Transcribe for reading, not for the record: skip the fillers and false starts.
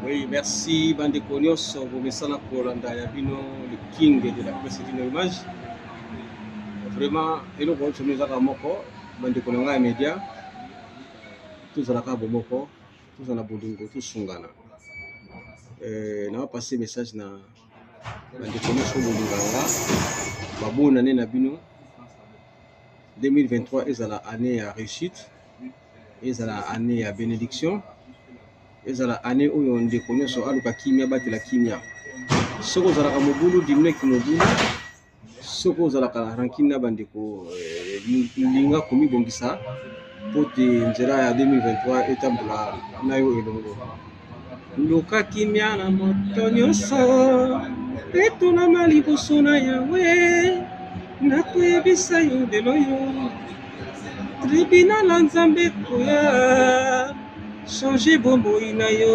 Oui, merci bandeko nyonso bomesana kolanda ya bino le king de la presse dino image. Vraiment eloko oyo tomi ezaka moko bandeko na ngai ya media, tozalaka bomoko, tozala na bolingo, tosungana. Na passe message na bandeko nyonso bolingaka nga, babonane na bino. 2023 ezala année ya réussite, ezala année ya bénédiction, ezala année oyo ndeko nyonso aluka kimia, batela kimia. Soki ozalaka mobulu, dimneki mobulu. Soki ozalaka na rancune na bandeko, linga komibongisa po te nzela ya 2023 etambola na yo elongo. Luka kimia na moto nyonso, etolama liboso na Yawe. Nakoyebisa yo lelo yo tribunal ya Nzambe koya change bomoi na yo.